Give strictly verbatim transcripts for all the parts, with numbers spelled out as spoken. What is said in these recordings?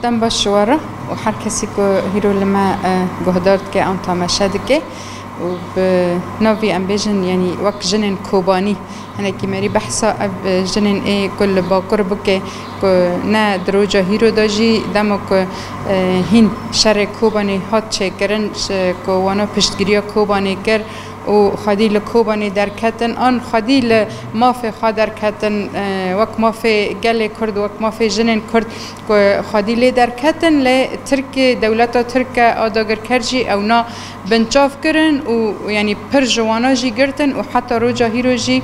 Dem baş ji we re û her kesî ku hîro li me, e, guhdar dike an temaşe dike û bi navî em bêjin, yanî wek jinên Kobanî, hinekî merî behsa ev, e, jinên ê ku li Bakur bike, ku ne di roja hîro de jî dema ku, e, hîn şerê Kobanê hat çêkirin, ji ku wana piştgiriya Kobanê kir û xwedî li Kobanê derketin, an xwedî li mafê xwe derketin, e, wek mafê gelê Kurd, wek mafê jinên Kurd ku xwedî lê derketin, lê Tirk, dewleta Tirk e, a dagirker jî ewna binçav kirin û, yanî, pir ji wana jî girtin û heta roja hîro jî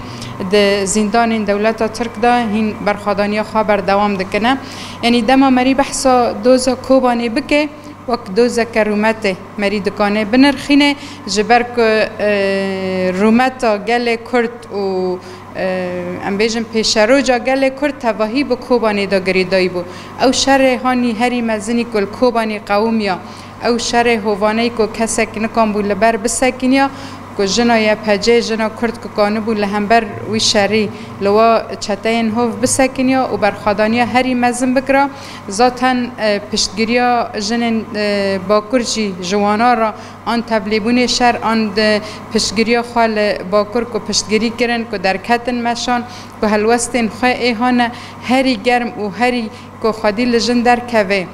di zîndanên dewleta Tirk de hîn berxwedaniya xwe berdewam dikine. Yanî dema merî behsa doza Kobanê bike, wek dozeke rûmetê merî dikane binirxîne, ji ber ku, e, rûmeta gelê Kurd û, e, em bêjin pêşeroja gelê Kurd tevahî bi Kobanê de girêdayî bû. Ew şerê hanî herî mezinî ku li Kobanê qewimiya, ew şerê hovaneyî ku kesek nikanbû li ber bisekiniya, ku jina Y P G, jina Kurd ku kanibû li hember wî şerî li wa çeteyên hov bisekiniya û berxwedaniya herî mezin bikira. Zaten, e, piştgiriya jinên, e, Bakur jî ji wana re an tevlêbûnê şer, an di piştgiriya xwe li Bakur ku piştgirî kirin, ku derketin meşan, ku helwestên xwe ê hane herî germ û herî ku xwedî li jin derkeve,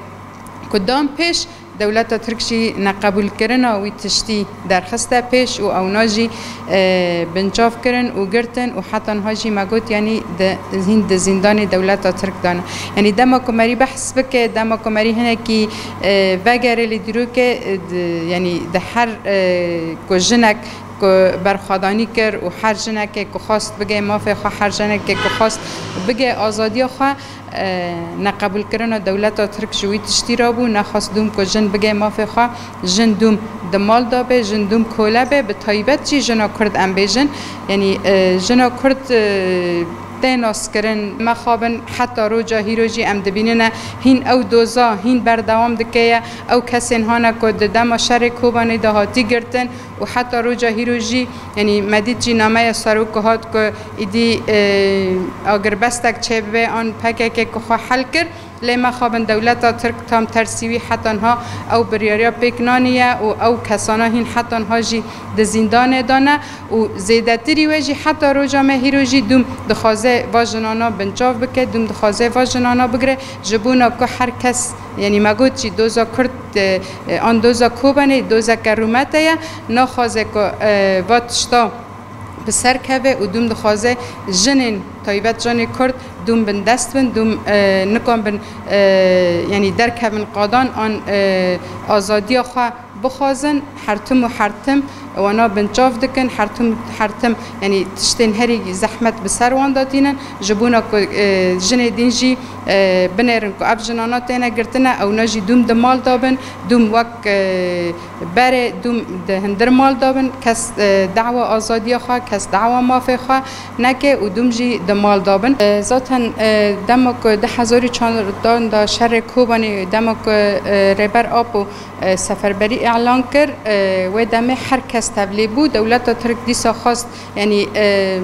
ku dan pêş, dewleta Tirk jî neqebûlkirina wî tiştî derxiste pêş û ewna jî, e, binçav kirin û girtin û heta niha jî me got, yanî di, hîn di zîndanê dewleta Tirk de ne. Yanî dema ku merî behs bike, dema ku merî hinekî, e, vegere li dîrokê, e, di, yanî di her, e, ku jinek ku berxwedanî kir û her jinekê ku xwest bige mafê xwe, her jinekê ku xwest bige azadiya xwe, e, neqebûlkirina dewleta Tirk ji wî tiştî re bû, nexwest dûm ku jin bige mafê xwe, jin dûm di mal de be, jin dûm kole be, bi taybet jî jina Kurd em bêjin. Yanî, e, jina Kurd, e, tê naskirin, mexabin heta roja hîro jî em dibînine hîn ew doza hîn berdewam dike ye. Ew kesên hane ku di dema şerê Kobanê de hatî girtin, û heta roja hîro jî, yanî me dît jî nameya serok ku hat ku îdî, e, agirbestek çêbibe an P K K ku xwe hel kir, lê mexabin dewleta Tirk tam tersî wî heta niha ew biryariya pêk naniye û ew kesana hîn heta niha jî di zîndanê de ne û zêdetirî wê jî heta roja me hîro jî dûm dixwaze va jinana binçav bike, dûm dixwaze va jinana bigire, ji bona ku her kes, yanî me got jî doza Kurd, e, e, an doza Kobanê dozeke rûmete ye, naxwaze ku, e, va tişta bi ser keve û dûm dixwaze jinên taybet jinê Kurd dûm bindest bin, dûm, e, nikan bin, e, yanî derkevin qadan an, e, azadiya xwe bixwazin, her tim û her tim wana binçav dikin, her tim, her tim, yanî tiştên herî zehmet bi ser wan de tînin, ji bona ku, e, jinê din jî, e, binêrin ku ev jinana têne girtine, ewna jî dûm di mal de bin, dûm wek, e, berê dûm di hundir mal de bin, kes, e, dawa azadiya xwe, kes dawa mafê xwe neke û dûm jî di mal de bin. E, zaten, e, dema ku du hezar û çardan de şerê Kobanê, dema ku, e, Rêber Apo, e, seferberî îlan kir, e, wê demê her kes tevlî bû. Dewleta Tirk dîsa xwest, yanî, e,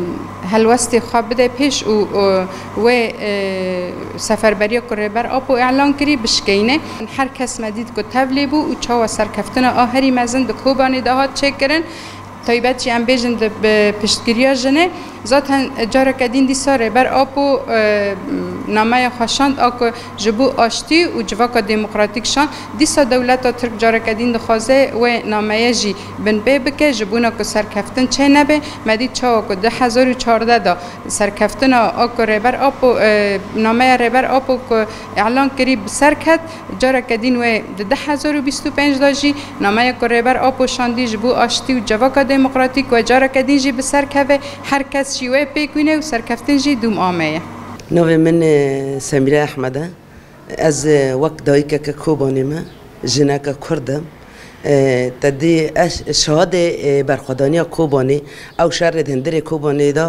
helwestê xwe bide pêş û, e, wê, e, seferberiya ku Rêber Apo îlan kirî bişkeyne. Her kes me dît ku tevlî bû û çawa serkeftina a herî mezin di Kobanê de hat çêkirin. Taybet jî em bêjin di bi piştgiriya jinê. Zaten careke din dîsa Rêber Apo, e, nameya xwe şand a ku ji bo aştî û civaka demokratîk şand. Dîsa dewleta Tirk careke din dixwaze wê nameye jî binpê bike, ji bona ku serkeftin çê nebe. Me dît çawa ku du hezar û çardeh de serkeftina a ku Rêber Apo, e, nameya Rêber Apo ku îlan kirî bi ser ket, careke din wê di du hezar û bîst û pênc de jî nameya ku Rêber Apo şandî ji bo aştî û civaka demokratîk wê careke din jî bi ser keve, her kes jî wê pêk wîne û serkeftin jî dûm ameye. Navê min, e, Semîre Ehmed e. Ez, e, wek dayikeke Kobanê me, jineke Kurd im. E, te dî ez şahadê, e, berxwedaniya Kobanê, ew şerê di hundirê Kobanê de,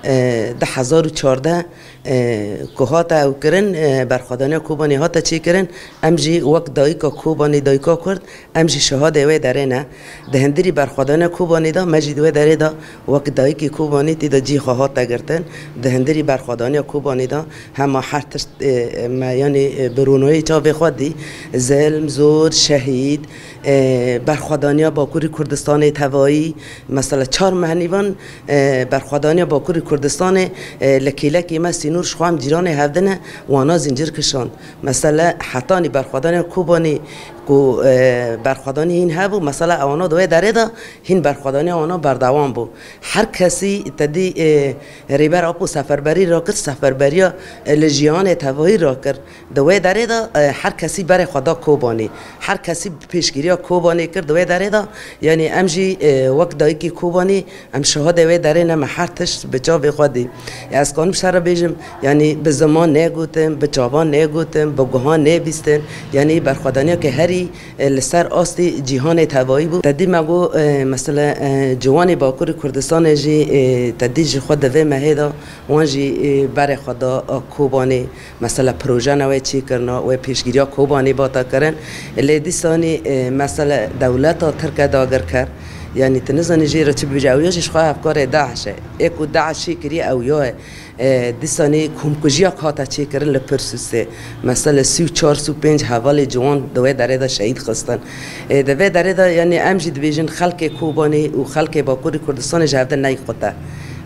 e, du hezar û çardeh, e, ku hate ew kirin, e, berxwedaniya Kobanê hate çêkirin, em jî wek dayika Kobanê, dayika Kurd, em jî şahadê wê derê ne. Di hundirî berxwedaniya Kobanê de, me jî di wê derê de wek dayikê Kobanê tê de cî xwe hate girtin. Di hundirî berxwedaniya Kobanê de hema her tişt, e, me, yanî, e, bi ronayê çavê xwe dî, zilm, zor, şehîd, e, berxwedaniya Bakurê Kurdistanê tevayî, mesela çar meh nîvan, e, berxwedaniya Bakurê Kurdistanê, e, li kêlekê me sînor ji xwe em cîranê hevdine, wana zincir kişand. Mesela hetanî berxwedaniya Kobanê ku, e, berxwedanî hîn hebû, mesela ewana di wê derê de hîn berxwedaniya wana berdewam bû. Her kesî te dî, e, Rêber Apo seferberî rakir, seferberiya, e, li jiyanê tevahî rakir. Di wê derê de, e, her kesî berê xwe da Kobanê. Her kesî pêşgiriya Kobanê kir di wê derê de. Yanî em jî, e, wek dayikî Kobanê, em şahadê wê derê ne, me her tişt bi çavê xwe dî. Ez kanim şer re bêjim, yanî bi ziman negotin, bi çavan negotin, bi guhan nebîstin. Yanî berxwedaniyeke herî e, li ser astê cîhanê tevayî bû. Te dî me got, e, mesela, e, ciwanê Bakurê Kurdistanê jî, e, te dî ji xwe di vê mehê de wan jî, e, berê xwe da, a, Kobanê, mesela, projena wê çêkirina, wê pêşgiriya Kobanê bata kirin. Lê dîsanî, e, mesela, dewleta Tirk e dagirker. Yanî, tu nizanî jê re çi bibêje, ew ya jî ji xwe hevkarê DAIŞ e. Ê ku DAIŞ çêkiriye, ew ya ye. E, dîsanî komkujiya hate çêkirin li Pirsûsê. Mesela sî û çar, sî û pênc hevalê ciwan di wê derê de şehîd xistin. E, di vê derê de, yanî em jî dibêjin xelkê Kobanê û xelkê Bakurê Kurdistanê ji hev de neyqute.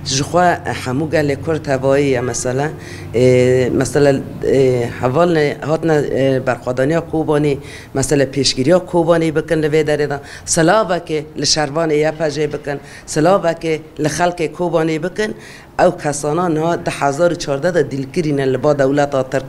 Ji xwe hemû gelê Kurd tevayî ye mesela. E, mesela, e, hevalne hatine, e, berxwedaniya Kobanê, mesela pêşgiriya Kobanê bikin li vê derê de. Silavekê li şervanê Y P J bikin. Silavekê li xelkê Kobanê bikin. Ew kesana niha du hezar û çardeh de dîlkirî ne li ba dewleta Tirk.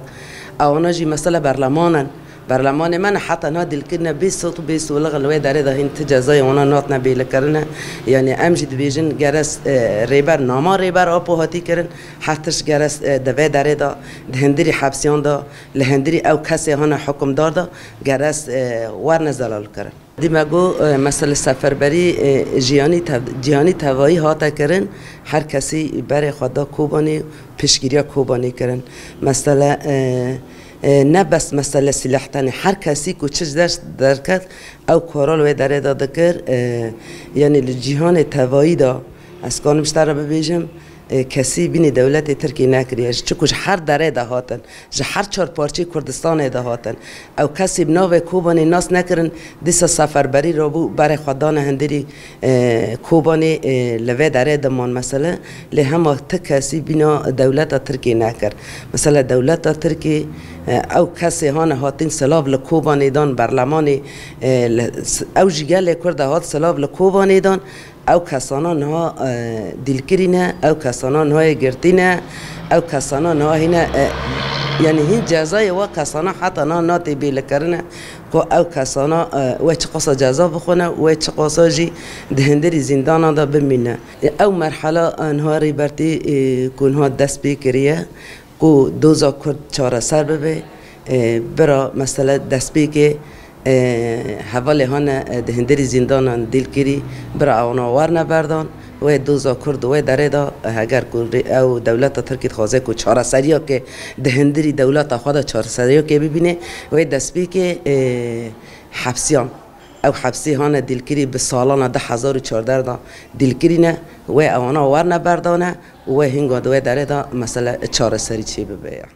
Ewana jî mesela berleman in. Berlemanê me ne heta niha dîlkirî ne bê sot û bê solix li wê derê de hîn ti cezayê wana nat ne bêlikirine. Yanî em jî dibêjin gere s-, e, rêber nama rêber Apo hatî kirin. Her tişt gere s-, e, di vê derê de, di hundirî hepsiyan de, li hundirî ew kesê hane hukimdar de gere s-, e, werne zelal kirin. Dî me got, e, mesela seferberî, e, jiyanî tev-, cîhanî tevayî hate kirin, her kesî berê xwe da Kobanê, piştgiriya Kobanê kirin. Mesela, e, e, ne bes mesele sîleh tenê, her kesî ku çi ders derket, ew kara li wê derê de dikir, e, yanî li cîhanê tevayî de, ez kanim ji te re bibêjim, e, kesî bînî dewletê Tirkî nekiriye. Ji çiku ji her derê de hatin, ji her çar parçeyê Kurdistanê de hatin. Ew kesî bi navê Kobanê nas nekirin, dîsa seferberî rabû, berê xwe dane hundirî, e, Kobanê, e, li vê derê diman mesele. Lê hema ti kesî bîna dewleta Tirkî nekir. Mesela dewleta Tirkî, e, ew kesê hane hatin silav li Kobanê dan, berlemanê, e, li, s-, ew ji gelê Kurd e hat silav li Kobanê dan. Ew kesana niha, e, dîlkirî ne, ew kesana niha yê girtî ne, ew kesana niha hîne, e, yanî hîn cezayê we kesana heta niha natê bêlikirine, ku ew kesana, e, wê çiqasa ceza bixwine, wê çiqasa jî di hundirî zîndanan de bimîne. E, ew merhela, e, niha Rêbertî, e, ku niha dest pê kiriye, ku doza Kurd çareser bibe, e, bira mesele destpêkê, e, hevalê hane, e, di hundirî zîndanan dîlkirî, bira ewana werne berdan, wê doza Kurd di wê derê de, e, heger ku rê-, ew dewleta Tirkî dixwaze ku çareseriyakê di hundirî dewleta xwe de çareseriyakê bibîne, wê destpêkê, e, hepsiyan. Ew hepsî hane dîlkirî bi salana du hezar û çardeh de dîlkirî ne, wê ewana werne berdane û wê hinga di wê derê de mesele çareserî çêbibe ya.